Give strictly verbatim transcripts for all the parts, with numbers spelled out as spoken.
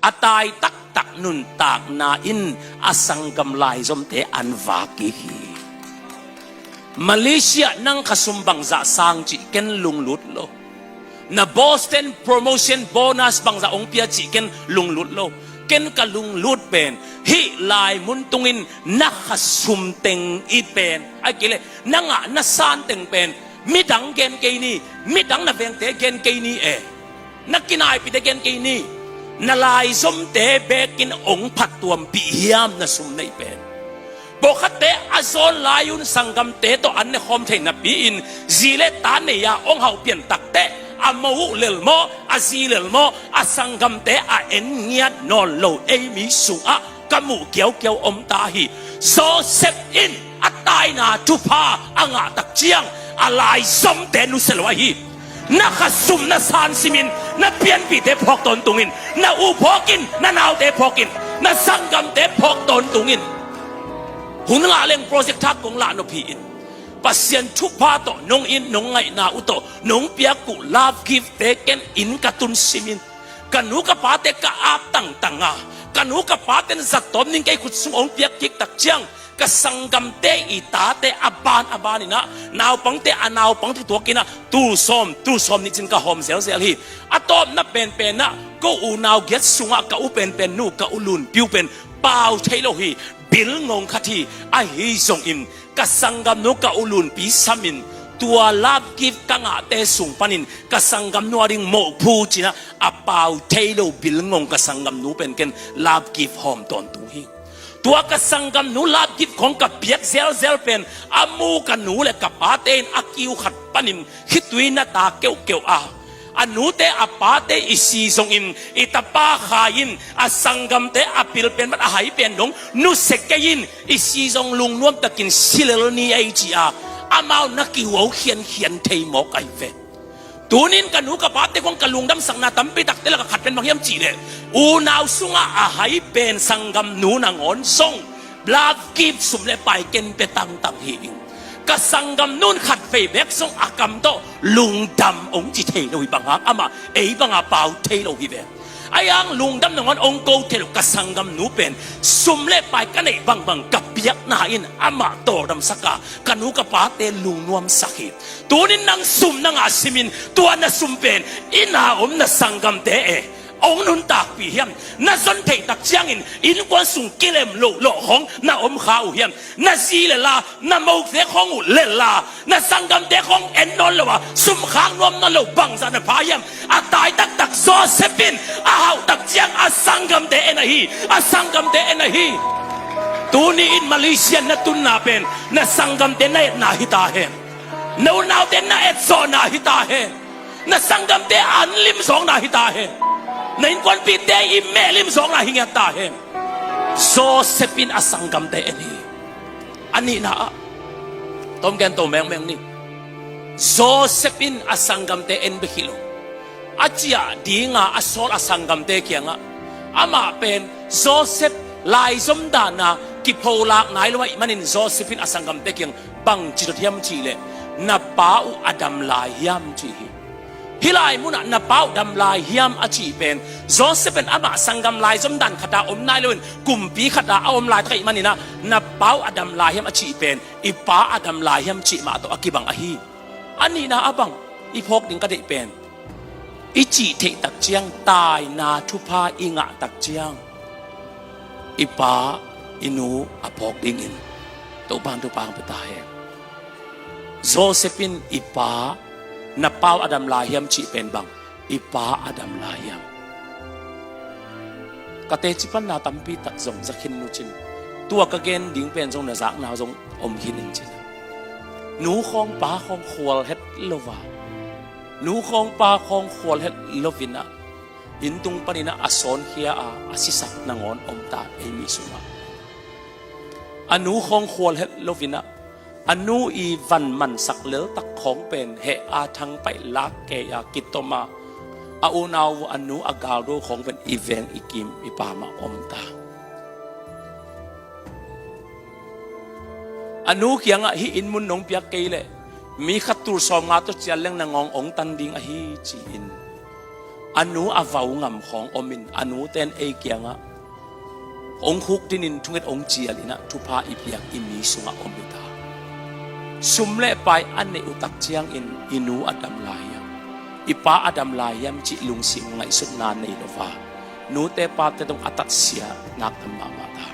A tai taktak nuntakna in a sanggam laizomte an vak hi. Malaysia nang khasum bangzah sang cih ken lunglut lo. Na boss ten promotion bonus bangzah ong pia cih ken lunglut lo. Ken ka lunglut pen hih lai mun tungin na khasum teng i pen, ai kei le na ngah na san teng pen midang gen kei ni, midang na vengte gen kei ni e. Na kinaipite gen kei ni. Na laizomte bekin ong phattuampih hiam na sum neih pen? Pawlkhatte a zawn lai un sanggamte tawh an ne khawm thei napi-in zi le ta nei-a ong hauh pian takteh a mo uh lel maw, a zi lel maw, a sanggamte a en ngiat nawn lo ei mi sungah ka muh kiaukiau om ta hi. Joseph in a taina thupha a ngah tak ciang a laizomte nusia lo ahi. Na khasum na san simin na pianpihte phawk tawntungin, na u phawkin, na naute phawkin, na sanggamte phawk tawntungin. Hun ngah leng project thak kong lah nop hi in. Pasian thupha tawh nong in nong ngaihna uh tawh nong piak uh love gift te ken in ka tun simin, ka nu ka pate ka ap tangtang a, ka nu ka paten zattawm ning kei khut sung ong piak kik tak ciang, ka sanggamte i tate a ban a ban inah, naupangte a naupang tutuak inah, tul sawm, tul sawm nih cin ka hawm zelzel hi. A tawpna penpen ah ko unau giat sungah ka u penpen nu, ka u lunpi uh pen pau thei lo hi. Bil ngong khat hi. Ahi zongin ka sanggamnu ka u lunpi samin tua love gift ka ngahte sung panin ka sanggamnu a ding mawhphu cinah a pau thei lo bil ngong ka sanggamnu pen ken love gift hawm tawntung hi. Tua ka sanggamnu love gift khong ka piak zelzel pen a mu ka nu le ka pate in a kiu khat panin khitui na ta keuhkeuh a, a nute a pate i si zongin i tapa khai in a sanggamte a pil pen mat a hai pen dong nusia kei in i si zong lungnuam takin si lel ni ei ci a, amau na kihuau khiankhian thei mawk ahi ve. Tunin ka nu ka pate khong ka lungdamsakna tampi takte lak a khat pen bang hiam cihleh, unau sungah a hai pen sanggamnu nangawn zong love gift sum le pai ken pia tangtang hi ing. Ka sanggamnu in khat vei bek zong a kam tawh lungdam ong ci thei lo hi, bang hang amah ei banga pau thei lo hi ve. Ahi hang lungdam nangawn ong ko thei lo ka sanggamnu pen sum le pai ka neih bangbang ka piakna in amah tawldamsak a, ka nu ka pate lungnuamsak hi. Tunin nang sum na ngah simin tua na sum pen inn a om na sanggamte e ong nuntakpih hiam? Na zon theih tak ciangin innkuan sung kilem loh lawh khong na om kha uh hiam? Na zi le la, na mote khong uh le la, na sanggamte khong en nawn lo a, sum khak nuam nawn lo bangzah na pha hiam? A tai taktak Joseph in a hauh tak ciang a sanggamte en ahi, a sanggamte en ahi. Tuni in Malaysia na tunna pen na sanggamte na etna hi ta hen. Na unaute na etzawhna hi ta hen. Na sanggamte an lim zawkna hi ta hen. Na innkuanpihte i meh lim zawkna hi ngiat ta hen. Joseph in a sanggamte en hi. A nihna ah, tom gen to mengmeng ni. Joseph in a sanggamte en bek hi lo. A ciah dinga a sawl a sanggamte kiangah amah pen Joseph laizom dana kipholak nai lo ahih manin Joseph in a sanggamte kiang bang ci dot hiam cihleh, na pa uh a dam lai hiam ci hi. Hih lai munah na pa uh dam lai hiam a cih pen Joseph in amah sanggam laizom dan khata om nai loin kumpi khata a om laitak ahih maninah na pa uh a dam lai hiam a cih pen i pa a dam lai hiam cih mah tawh a kibang ahi. A nihna a bang i phawk ding ka deih pen i cih theih tak ciang taina thupha i ngah tak ciang i pa i nu a phawk dingin Topa'n thupha hong pia ta hen. Joseph in i pa, na pa uh a dam lai hiam cih pen bang i pa a dam lai hiam? Ka teci panna tampi tak zong za khin nu cin, tua ka gen ding pen zong na zakna zong om khin in cin. Nu khawng pa khawng khual het lo a, nu khawng pa khawng khual het lo inah inn tung paninah a sawnkhia a, a sisak nangawn om ta ei mi sungah. A nu khawng khual het lo inah a nu i van mansak leltak khawng pen heh a thangpaih lak kei a kitom a, a unau a nu a galdo khawng pen i veng i kim i pamah om ta. A nu kiangah hih inn mun nong piak kei leh mi khat tul sawmnga tawh cial leng na ngawng ong tan ding ahi ci-in A nu a vau ngam khawng om in, a nute in ei kiangah hong khukdin in thunget hong cial in ah thupha i piak i mi sungah om hi ta. Sum le pai a neih uh tak ciangin i nu a dam lai hiam, i pa a dam lai hiam cih lungsim ngaihsutna nei lo a, nute pate dong a tatsia nak tam mahmah ta.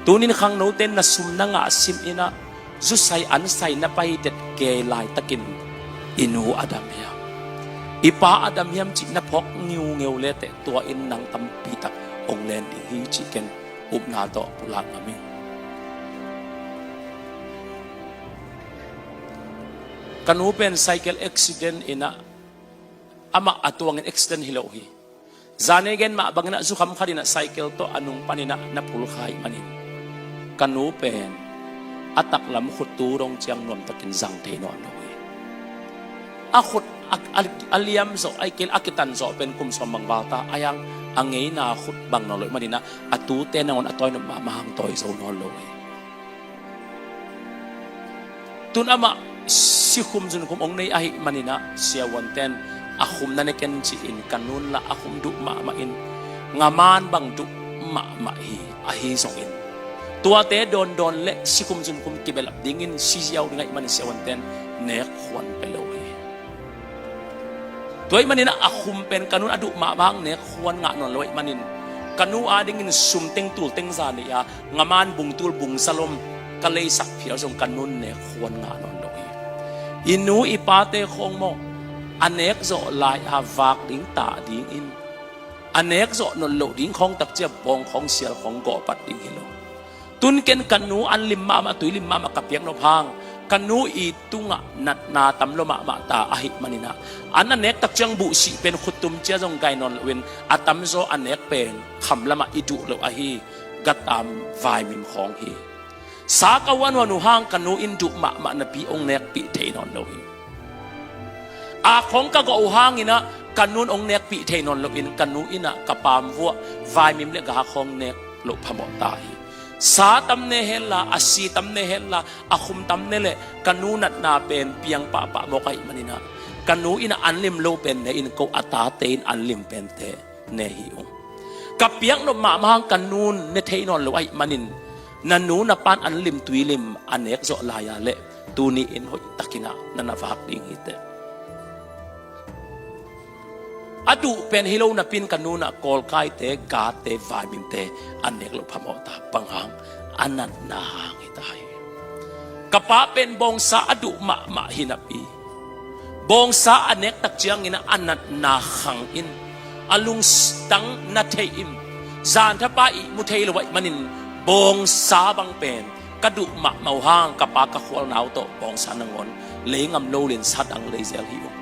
Tunin khangnote in na sum na ngah sim in ah zusai ansai na pai det kei laitakin i nu a dam hiam, i pa a dam hiam cih na phawk ngiungeu le teh tua in nang tampi tak hong len ding hi cih ken upna tawh pulak ngam ing. Ka nu pen cycle accident in ah amah a tuangin accident hi lo hi. Zan ei gen mah bangin ah zukham khat in ah cycle tawh a nung panin ah na phulkha ahih manin ka nu pen a taklam khuttu dong ciang nuamtakin zang thei nawn lo hi. A khut a, a, a liam zawh, a kil a kitan zawh pen kum sawm bang val ta a hiang, a ngeina khut bang nawn lo ahih manin ah a tute nangawn a tawi nop mahmah hang tawi zo nawn lo hi. Tun amah sikhum zunkhum hong nei ahih manin ah siavuanten a khum na ne ken ci-in ka nun lah a khum duh mahmah in, ngaman bang duh mahmah hi. Ahi zongin tuate dawndawn le sikhum zunkhum kibelap dingin siziau ding ahih manin siavuanten nek khuan pia lo hi. Tua ahih manin ah a khum pen ka nun a duh mahmah hang nek khuan ngah nawn lo ahih manin ka nu adingin sum teng tul teng za nei a, ngaman bungtul bungzalom ka leisak phial zong ka nun nek khuan ngah nawn lo hi. I nu i pate khawng maw, a nek zawh lai-a vak ding tah dingin a nek zawh nawn loh ding khawng takcia bawng khawng sial khawng gawhpat ding hi lo. Tun ken ka nu an lim mahmah, tui lim mahmah ka piak nop hang ka nu i tungah natna tam lo mahmah ta ahih manin ah an a nek tak ciang buhsih pen khuttum cia zong gai nawn loin a tamzaw a nek pen kham lamah i duh lo ahi, gatam vaimim khawng hi. Sa ka huanhuan uh hang ka nu in duh mahmah napi hong nekpih thei nawn lo hi. A khawng ka gawh uh hangin ah ka nun hong nekpih thei nawn loin ka nu in ah ka pamvuah vaimim le ga khawng nek loh phamawh ta hi. Sa tam ne henla, a si tam ne henla, a khum tam ne le ka nu natna pen piang pahpah mawk ahih manin ah ka nu in ah an lim lo pen ne in ko a tate in an lim pente ne hi ung. Ka piak nop mahmah hang ka nun ne thei nawn lo ahih manin na nu na pan an lim tui lim a nek zawh lai-a le tuni in hoih takin ah na na vak ding hi teh. A duh pen hi lo napin ka nun ah kawlkaite, gate, vaimimte a nek loh phamawh ta, bang hang a natna hang hi ta hi. Ka pa pen bawngsa a duh mahmah hi napi bawngsa a nek tak ciangin a natna khang in a lungtang na thei in zan thapa ihmu thei lo ahih manin bawngsa bang pen ka duh mahmah uh hang ka pa ka khualna uh tawh bawngsa nangawn lei ngam lo lian sa dang lei zel hi uh.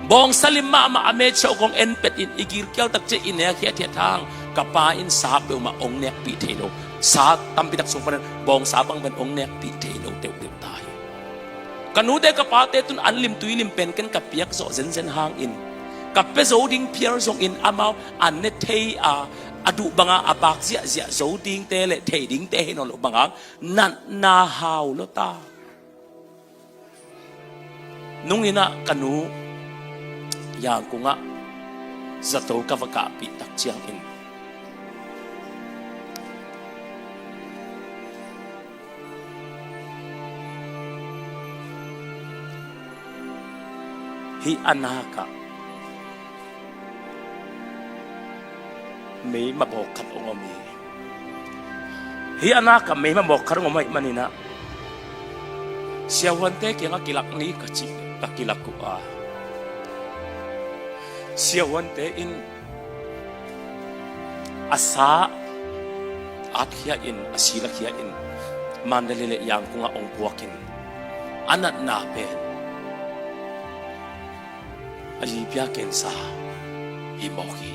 Bawngsa lim mahmah a metsho kong en pet in i girkial tak ciah i nek hiathiat hang ka pa in sa peuhmah hong nekpih thei lo, sa tampi tak sung panin bawngsa bang pen hong nekpih thei lo deuhdeuh ta hi. Ka nute ka pate tun an lim tui lim pen ken ka piak zawh zenzen hangin ka pia zo ding phial zongin amau a ne thei a, a duh banga a bak ziahziah zo dingte le thei dingte hi nawn lo bang hang natna hau lo ta. Nungin ah ka nu Yangon ah zato ka va kahpih tak ciangin hih a nakah meima bawk khat hong om hi. Hih a nakah meima bawk khat hong om ahih manin ah siavuante kiangah kilak ni ka cih ka kilak uh a, siavuante in a sa at khia in, a si la khia in, Mandalay le Yangon ah hong puak in a natna pen a lipia kensa hi mawk hi.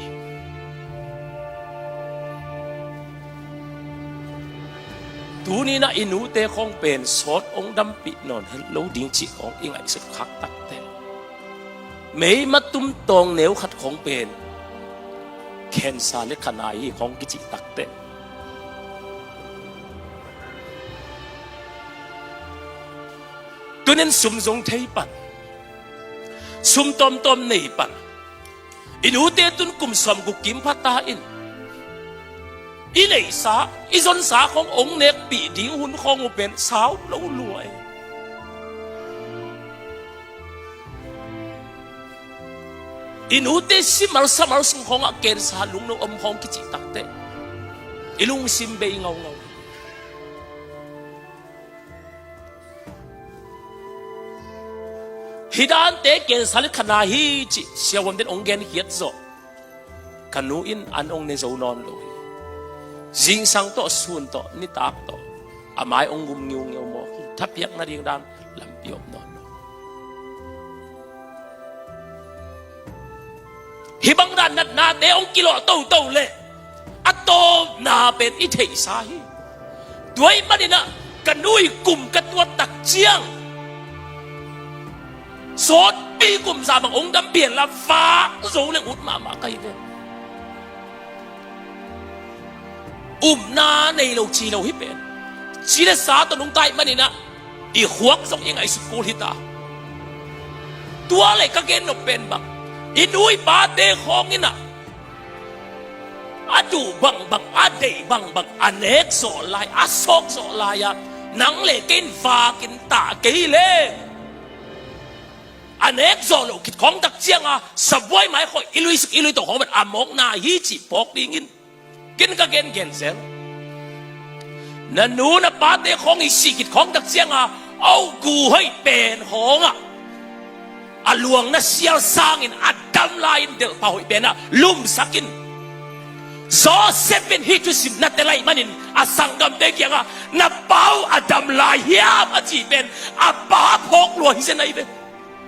Tuni in ah i nute khawng pen sawt hong dampih nawn lo ding cih khawng i ngaihsut khak takteh, meima tum tawng neu khat khawng pen kensa le khanai hi khawng kicih takteh, tunin sum zong thei pan, sum tawmtawm nei pan, I nute tun kum sawmguk kim pha ta in, i neihsa, i zonsa khawng hong nekpih ding hun khawng uh pen sau lo lua e. I nute simal samal sung khawngah cancer lungno om khawng kicih takteh i lungsim bei ngaungau. Hih dante cancer le khana hi cih siavuan ten hong genkhiat zawh ka nu in an hong ne zo nawn lo hi. Zingsang tawh, sun tawh, nitak tawh a mai hong gum ngiungeu mawk hi. Thapiak nading dan lampi om nawn lo. Hih bang dan natnate hong kilawh toto leh a tawpna pen i theihsa hi. Tua ahih maninah ka nu i kum ka tuat tak ciang sawtpi kum za bang hong dam pian la vak zo leng ut mahmah ka hi ve. Upna nei lo ci lo hi pen. Ci le sa tawh nungta ahih maninah i khuak zong i ngaihsut kul hi ta. Tua le ka gen nop pen bang, i nu i pate khawng inah a duh bangbang, a deih bangbang, a nek zawh lai, a sawk zawh lai-ah nang le kei in vakin ta kei le, a nek zawh loh khit khawng tak cianga sabuai mai khawh i luisuk i luitawh khawng pen a mawkna hi cih phawk dingin ken ka gengen zel. Na nu na pate khawng i sih khit khawng tak cianga a gu hoih pen khawngah a luang na sial sangin a dam lai-in delhpa hoih penah lumsak in. Joseph in hih thusim na tel ahih manin a sanggamte kiangah na pa uh a dam lai hiam a cih pen a pa phawk lua hi zen ahi ve.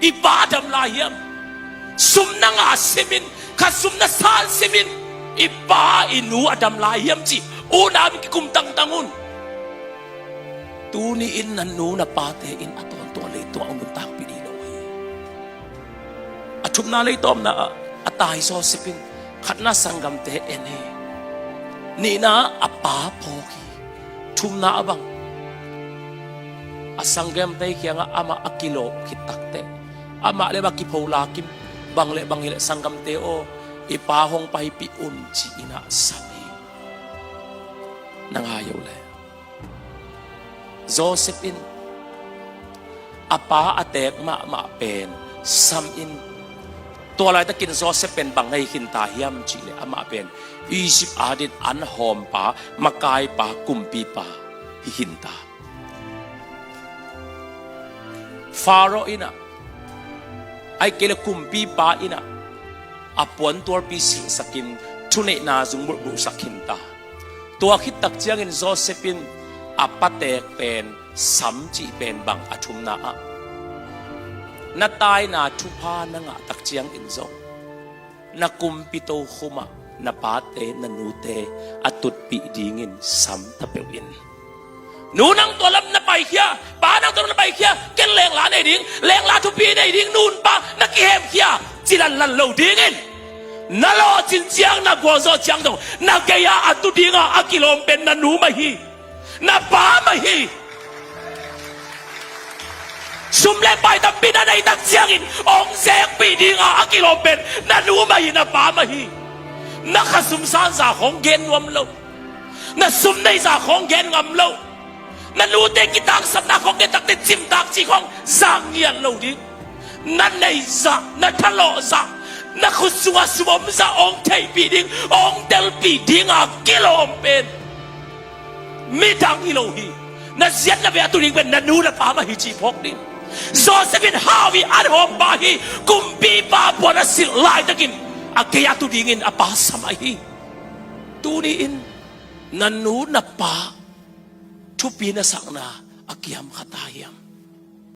I pa a dam lai hiam? Sum na ngah simin, kha sum na san simin, i pa i nu a dam lai hiam cih unau in kikum tangtang un. Tuni in na nu na pate in a tawntung a leitungah hong nuntakpih dih lo hi. A thumna leitawmna ah a tai Joseph in khatna sanggamte en hi. Nihna a pa phawk hi. Thumna a bang, a sanggamte kiangah amah a kilawh khit takteh amah le amah kipho lakin, bang le bang hileh sanggamte aw, i pa hong paipih un ci-in ah sam hi. Na ngai uh le Joseph in a pa a teek mahmah pen sam in. Tua laitakin Joseph pen bang na hi khinta hiam cihleh amah pen Egypt adin an hawmpa, makaipa, kumpipa hi khinta. Pharaoh inah, ahih kei le kumpipa inah a puantualpi silhsakin thuneihna zung bulhbulhsak khinta. Tua khit tak ciangin Joseph in a pateek pen sam cih pen bang a thumna ah, na taina thupha na ngah tak ciangin zong na kumpi tokhumah na pate na nute a tutpih dingin sam ta peuh in. Nu, nang tua lam na paikhia, pa, nang tua lam na paikhia, ken lengla nei ding, lengla thupi nei ding, nu pa na kihemkhia ci lanlan lo dingin, na lawhcin ciang, na gualzawh ciang zong na gei-ah a tu dinga a kilawm pen na nu mah hi, na pa mah hi. Sum le pai tampi na neih tak ciangin hong zekpih dinga a kilawm pen na nu mah hi, na pa mah hi. Na khasum sanza khawng gen nuam lo, na sum neihza khawng gen ngam lo, na nute kitangsapna khawng gen takte cimtak cih khawng zang ngiat lo ding. Na neihzah, na thalawhzah, na khut sungah sum omzah hong theihpih ding, hong telpih dinga kilawm pen midang hi lo hi. Na ziat na vei a tu ding pen na nu na pa mah hi cih phawk ding. Joseph in hau hi, an hawmpa hi, kumpipa puan a silh laitakin a gei a tu dingin a pa sam ahi. Tuni in na nu na pa thupi na sakna a kiam kha ta hiam?